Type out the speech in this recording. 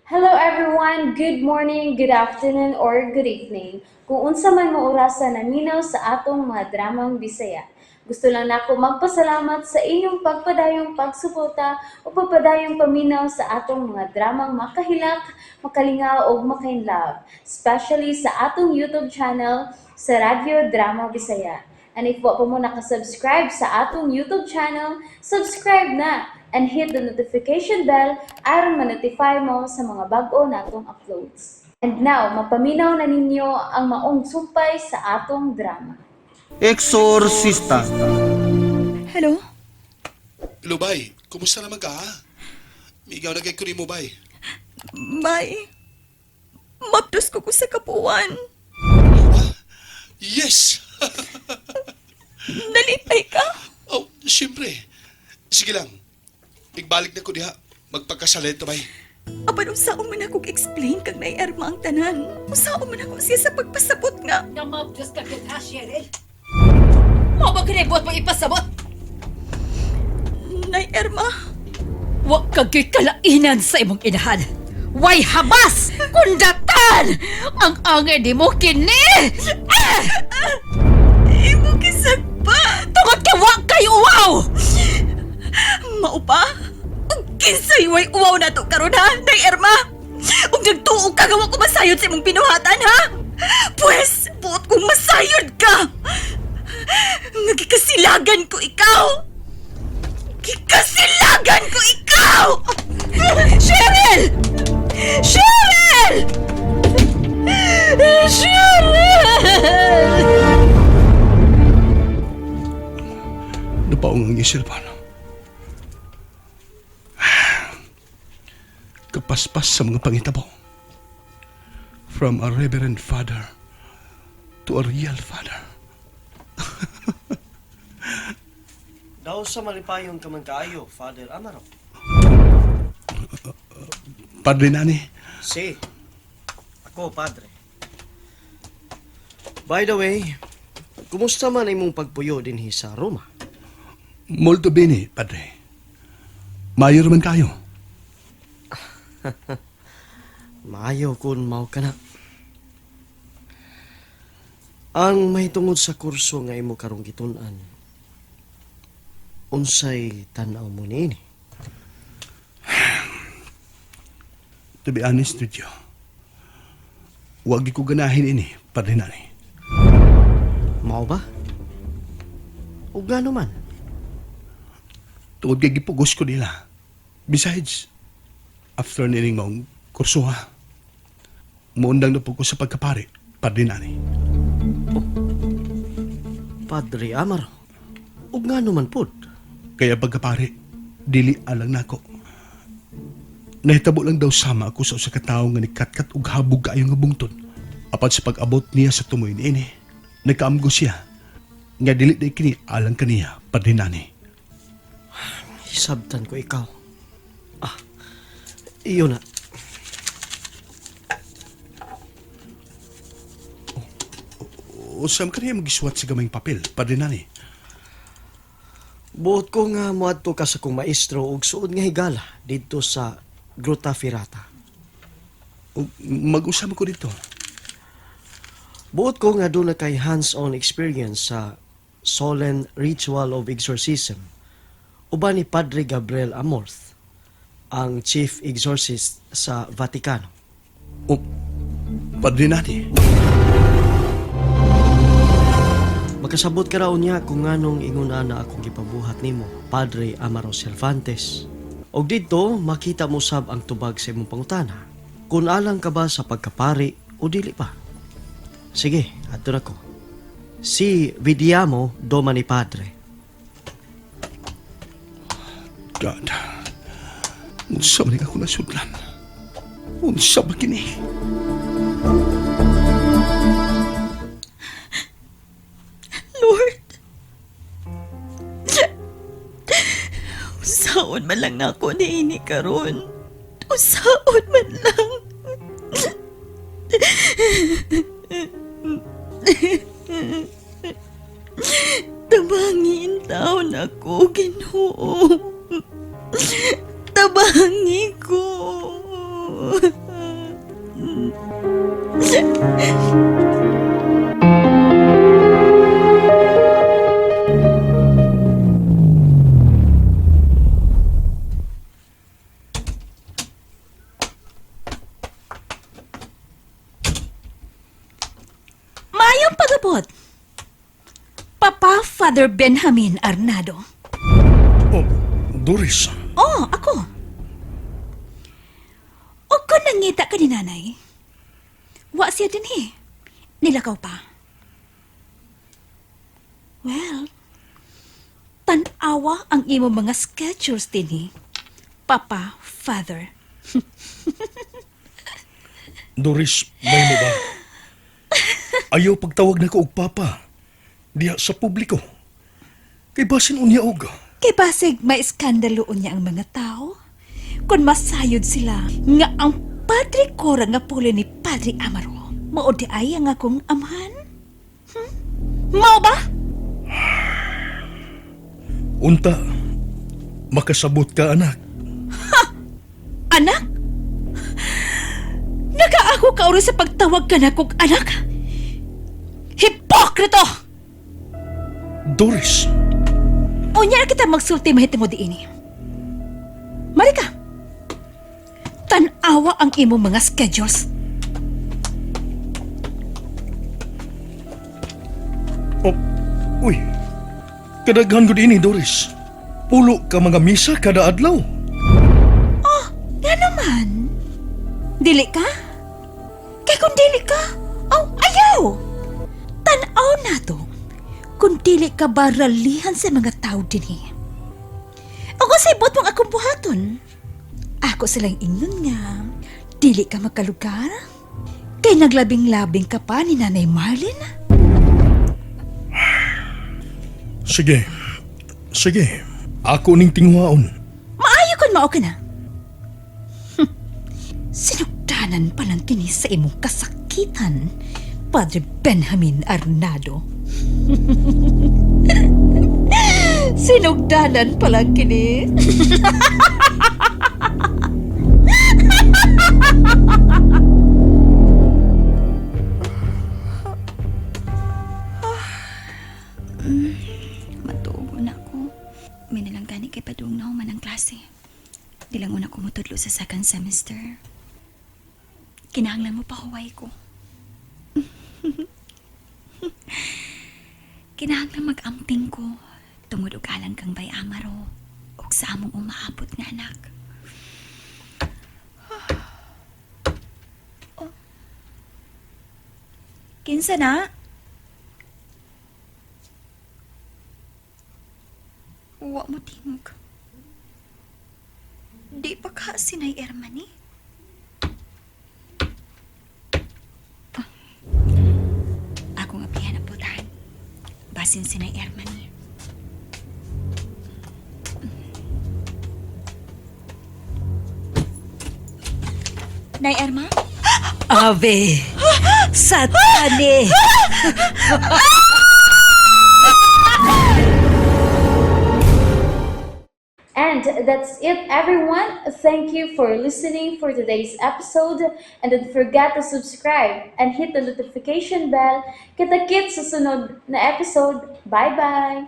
Hello everyone! Good morning, good afternoon, or good evening. Kung unsa man mo orasa naminaw sa atong mga dramang Bisaya. Gusto lang nako magpasalamat sa inyong pagpadayong pagsuporta o pagpadayong paminaw sa atong mga dramang makahilak, makalingaw ug makainlove, especially sa atong YouTube channel sa Radyo Drama Bisaya. And if wa pa mo nakasubscribe sa atong YouTube channel, subscribe na and hit the notification bell aron ma-notify mo sa mga bag-o natong uploads. And now, mapaminaw na ninyo ang maong sumpay sa atong drama. Exorcista. Hello? Hello, bay. Kumusta naman ka, ha? Migaw na kay ko mo, bay. Bye. Mapdos ko ko sa kapuan. Yes! Nalipay ka? Oh, siyempre. Sige lang. Igbalik na ko diha. Magpagkasalento, bay. Apan unsaon man akong explain kag naiarma ang tanan. Unsaon man ako siya sa pagpasabot nga. Namabdos ka gud ha, Cheryl? Mo ba kinibuot mo ipasabot? Nay Erma, Wa ka gyud kalainan sa imong inahan. Way habas! Kundatan! Ang angay nimo kini! Ah! Imo kisagpa. Tungod kay wa kay uwaw! Mao pa? Ug kinsay way uwaw na to karon ha, Nay Erma? Ug nagtuo ka nga wa ko masayod sa imong binuhatan ha? Pwes, buot kong masayod ka. Nagikasilagan ko ikaw. Gikasilagan ko ikaw! Cheryl! Cheryl! Cheryl! Napaong ang isilpan. Kapaspas sa mga pangitabo. From a reverend father to a real father. Daw sa malipayon ka man kaayo, Father Amaro. Padre Nani, Si. Ako, padre. By the way, kumusta man imong pagpuyo dinhi sa Roma? Molto bene, padre. Mayor man kayo. Maayo kun mao ka na. Ang may tungod sa kurso nga imo karong gitun-an, unsay tan-aw mo niini? To be honest with you, wag ko ganahin ini, Padre Nani. Mao ba? O gano man? Tungod kay gipugos ko nila. Besides, after nining maong kursuha, muundang na po ko sa pagkapare, Padre Nani. Padre Amaro. O ngano man pud? Kaya pagkapare, dili alang nako. Nahitabo lang daw sama ako sa usa ka tawo nga nikatkat og habog kaayo nga bungtod. Apan sa pag-abot niya sa tumoy niini, nagkaamgo siya nga dili day kini alang kaniya, Padre Nani. Hisabtan ko ikaw. Ah, iyo na. Usam kaniya magisuwat sa gamayng papel, Padre Nani. Buot ko nga moadto ka sa kong maestro og suod nga higala didto sa Gruta Ferrata. O, mag-usam ko dito. Buot ko nga doon na kay hands-on experience sa solemn ritual of exorcism uban ni Padre Gabriel Amorth, ang chief exorcist sa Vatikano. O, Padre Nani, Makasabot ka raw niya kung nganong ingon ana akong gipabuhat nimo, Padre Amaro Cervantes. Og didto makita mo sab ang tubag sa imong pangutana. Kung alang ka ba sa pagkapari o dili pa. Sige, adto na ko. Si vediamo domani padre. God, unsa man ako nasudlan? Unsa ba kini? Lord. Usaon man lang na ako niini karon. Usaon man lang. Tabangin taon ako, Ginoo. Tabangi ko. Mayong pagabot. Papa Father Benjamin Arnado. Oh, Doris. Oh, ako. O kung nangita ka ni nanay, wa siya din eh. Nilakaw pa. Well, tanawa ang imo mga schedules din eh. Papa, Father. Doris, may mo ba? Ayaw pagtawag na ko og papa. Diha sa publiko. Kay basin unya og. Kay basig may iskandalo niya ang mga tao. Kung masayod sila nga ang Padre Cora nga puli ni Padre Amaro, mao di ay ang akong amahan? Mao ba? Unta, makasabot ka anak. Anak? Nagaako ka uri sa pagtawag ka na kog anak? Hipokrito! Doris, Unya na kita magsulti mahitungod diini. Marika, tanawa ang imong mga schedules. Oh, uy. Kadaghan gud ini Doris. Pulo ka mga misa kada adlaw. Oh, nga naman. Dili ka? Kay kung dili ka, oh, ayaw! Tanaw na to. Kung dili ka ba ralihan sa mga tao dinhi. O kung sa ibot mong akong buhaton. Ako silang ingnon nga, dili ka magkalugar. Kay naglabing-labing ka pa ni Nanay Marlene. Sige. Sige. Ako ning tinguhaon. Maayo kon mao ka na. Sinugdanan pa lang kini sa imong kasakitan, Padre Benjamin Arnado. Sinugdanan pa lang kini. Matuog na ako. May nalang gani kay padung na human ang klase. Di lang una ko mutudlo sa second semester. Kinahanglan mo pa huway ko. Kinahanglan mag-amping ko. Tungod og alang kang bay amaro ug sa among umaabot nga anak. Oh. Kinsa na? Wa mo tingog. Di pa ka sinay Ermani? Ah. Akong aplihan ang putahan. Basin sinay Ermani. Nay Erma? Ave! Satani! And that's it, everyone. Thank you for listening for today's episode. And don't forget to subscribe and hit the notification bell. Kita-kits sa sunod na episode. Bye-bye!